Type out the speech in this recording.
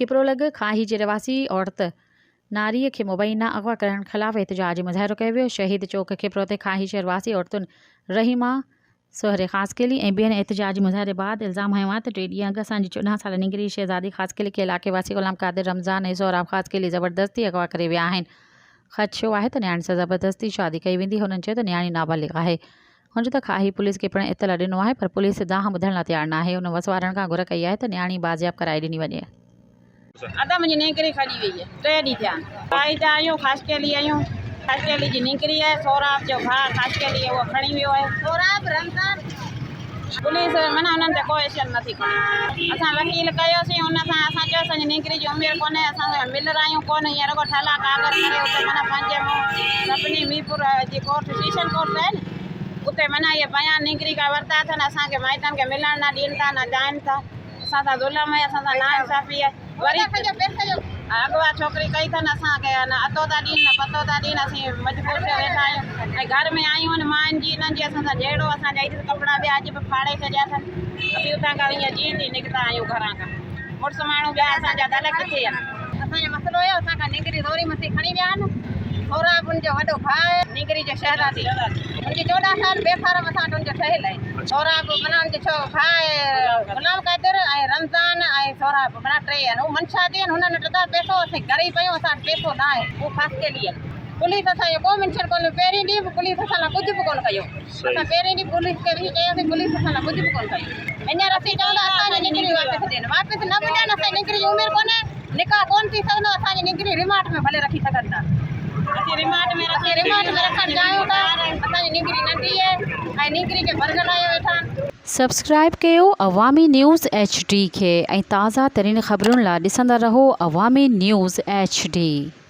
کپرو لڳ کاهي جي رهواسي عورت ناريء کي مبينا اغوا ڪرڻ خلاف احتجاجي مظاهرو ڪيو ويو. شهيد چوڪ کپرو تي کاهي شهر واسي عورتن رحيما سهري خاصخيلي ۽ ٻين احتجاجي مظاهري بعد الزام هنيو آهي ته ٽي ڏينهن اڳ اسان جي 14 سالا نينگري شهزادي خاصخيلي کي علائقي واسي غلام قادر رمضان ۽ سهراب خاصخيلي زبردستي اغوا ڪري ويا آهن. خدشو آهي ته نياڻي سان زبردستي شادي ڪئي ويندي. هنن چيو ته نياڻي نابالغ آهي. هن چيو ته کاهي پوليس کي پڻ اطلاع ڏنو آهي پر پوليس دانهن ٻڌڻ لاء تيار ناهي. هن وس وارن کان گهر ڪئي آهي ته نياڻي بازياب ڪرائي ڏني وڃي. ادا منهنجي نينگري کڄي وئي آهي ٽي ڏينهن ٿيا آهن. کاهي جا آهيون خاصخيلي آهيون خاصخيلي جي نينگري آهي سهراب جو ڀاء خاصخيلي اهو کڻي ويو آهي. سهراب رمضان پوليس معنيٰ انهن تي ڪو ايڪشن نٿي کڻي اسان وڪيل ڪيوسين ان سان اسان چيو اسان جي نينگري جي عمر ڪونهي اسان ملرايون ڪونه ائين رڳو ٺلا ڪاڳر ڪري اتي معنيٰ پنهنجي منهن سڀني ميرپور جي ڪورٽ سيشن ڪورٽ آهي نه اتي معنيٰ اهي بيان نينگري کان ورتا اٿن اسان کي مائٽن کي ملڻ نه ڏين ٿا نه چاهين ٿا اسان سان ظلم آهي اسان سان ناانصافي آهي وري اغوا ڇوڪري ڪئي اٿن اسان کي نه اتو ٿا ڏين نه پتو ٿا ڏين اسين مجبور ٿي ويٺا آهيون ۽ گهر ۾ آيون آهن ماين جي انهن جي اسان سان جهيڙو اسان جا هي ڪپڙا ٻيا اڄ به ڦاڙي ڇڏيا اٿن اسين اتان کان ائين جيئن تيئن نڪتا آهيون گهران کان مڙس ماڻهو ٻيا اسان جا دل ڪٿي آهن. اسان جو مسئلو اهو اسان کان نينگري زوري مسي کڻي ويا آهن سهراب ان جو وڏو ڀاء آهي نينگري جو شهزادي ان جي 14 سال بي فارم اسان وٽ ان جو ٺهيل آهي سهراب معنيٰ ان جو ڇو ڀاء غلام قادر ۽ رمضان ۽ سهراب معنيٰ ٽي آهن هو منشادي آهن هنن وٽ ادا پئسو اسين غريب آهيون اسان وٽ پئسو نه آهي هو خاصخيلي آهن پوليس اسان جو ڪو منشن ڪونه پهرين ڏينهن به پوليس اسان لاء ڪجهه به ڪونه ڪيو اسان پهرين ڏينهن پوليس کي ويهي چيوسين پوليس اسان لاء ڪجهه به ڪونه ڪيو هينئر اسين چئون ٿا اسان جي نينگري واپس ڏين واپس نه به ڏين اسان جي نينگري جي عمر ڪونهي نڪاح ڪونه ٿي سگهندو اسان جي نينگري رمانڊ ۾ ڀلي رکي سگهن ٿا اسين رمانڊ ۾ رکي رمانڊ ۾ رکڻ چاهيون ٿا اسان جي نينگري ننڍي آهي ۽ نينگري کي برغلايو ويٺا آهن. سبسڪرائيب ڪيو عوامي نيوز ايڇ ڊي کي ۽ تازه ترين خبرن لا ڏسندا رهو عوامي نيوز ايڇ ڊي.